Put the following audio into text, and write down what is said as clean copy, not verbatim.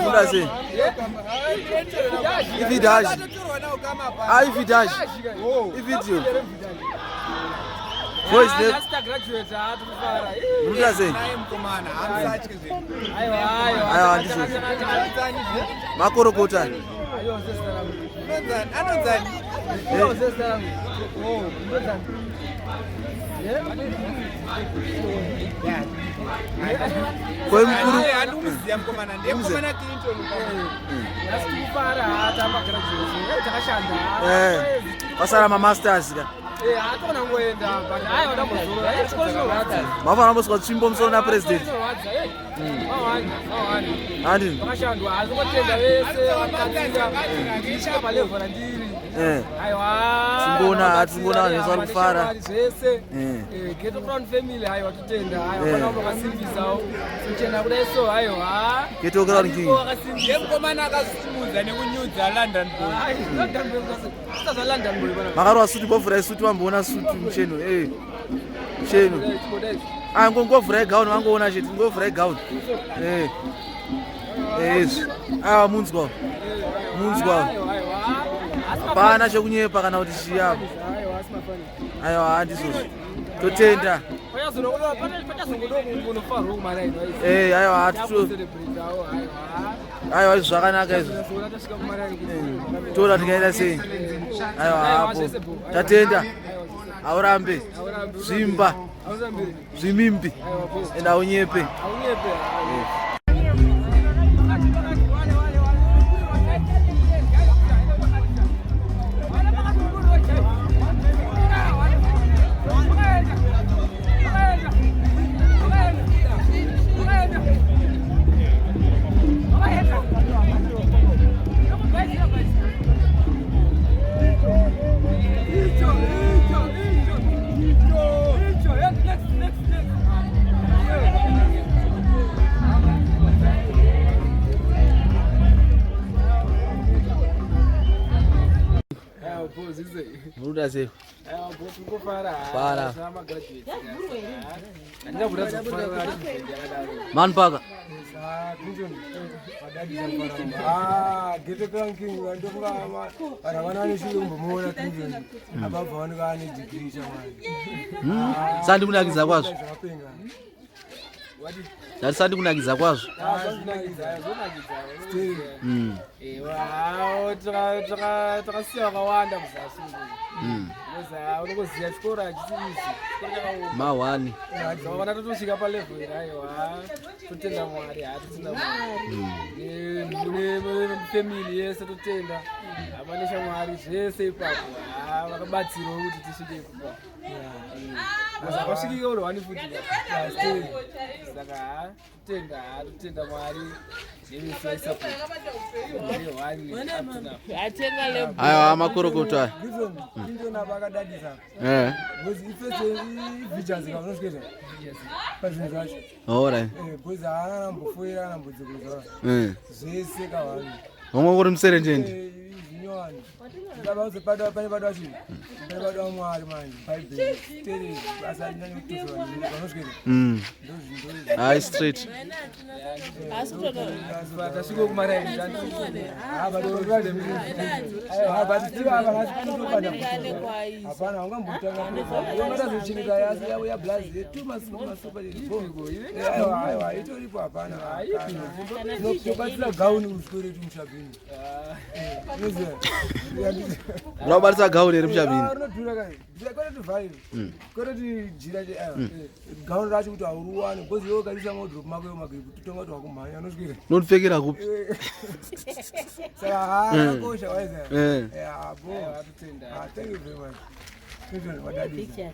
Buda sei? Ividaji. Ah, ividaji. Ivideo. Voice ne. Buda sei? Aiwa ndizvo. Makorokota. Anonzani? Koi mukuru handikumuziva mukomana ndiye mukomana Clinton. Pasara mamasters ka. Mafanira kumbosvika tsvimbo musoro napresident. Handini? Vakashandwa asi kutenda vese vakabatsira ndisvike palevhel randiri. Aiwa. Tingoona tingoona vanhu vese vari kufara. Zvese. Ghetto Crown family aiwa totenda. Aiwa pana vamwe vakasimbisawo. Kuchena kudai so aiwa. Ghetto Crown King. Vakasimbisa. Mukomana akasimudza nekunyudza London Boy. Ai, London Boy sasa London Boy bana. Makarwa sutu bovhurai sutu vamboona sutu mucheno. Mucheno. Ah, ngovhurai gown vangoona chete, ngovhurai gown. Izvi. Ah, munzwa. Munzwa. Hapana chekunyepa kana kuti chiyabo. Aiwa handizvozvo. Totenda. Aiwa hatuto. Aiwa izvi zvakanaka izvi. Toda tikaita sei? Aiwa hapo. Tatenda. Haurambe. Zvimba. Zvimimbi. Enda haunyepe. Muruda sei? Fara. Man paka. Ghetto Crown King ndofunga vanhu vana vane shure kumbomuona Clinton ababva vanenge vane degree chamwari. Sandi kunakidza kwazvo. Zvakapenga. Ndati sandi kunakidza kwazvo. Takasiya vakawanda muzasi unongoziva chikoro hachisi easy, chikoro chakaoma. Mahwani. Saka tatosvika palevel iri, aiwa totenda Mwari, ha totenda Mwari nefamily yese, totenda hama neshamwari zvese ipapo, ha vakabatsirawo kuti tisvike ipapo. Saka uri wani futi, saka ha totenda, ha totenda Mwari nevese vaisupport. Aiwa makorokoto aya. Clinton, Clinton apa akadadisa. Because ifese ivhijas kaunosvika pazvinhu zvacho. Alright. Because haana anambofoira anambodzokeza zvese kavanhu. Vamwe kuri muserenjendi. Zvinyowani pane padwa chii, pane padwa Mwari manje, Bhaibheri tere basa rinyanye kutosora vanosvika. Ndozvinhu. Hayi straight. Tasvike kumaraini. Hapana ungambotanga ungatazochengeta yablazi tu masupa. Aiwa itoripo, hapana tobatsira gauni usikoretu mushabhini. Unoda kubatisa gauni here mushabhini? Rinodhura kai, kwete 5, kwete jira gauni racho kuti hauruwane because iwe ukarisa modrop mako iwe magiripu totonga kuti wakumhanya unosvikira. Unotipfekera kupi? Saka haakosha waiza. Apo, thank you very much. Wadadisa.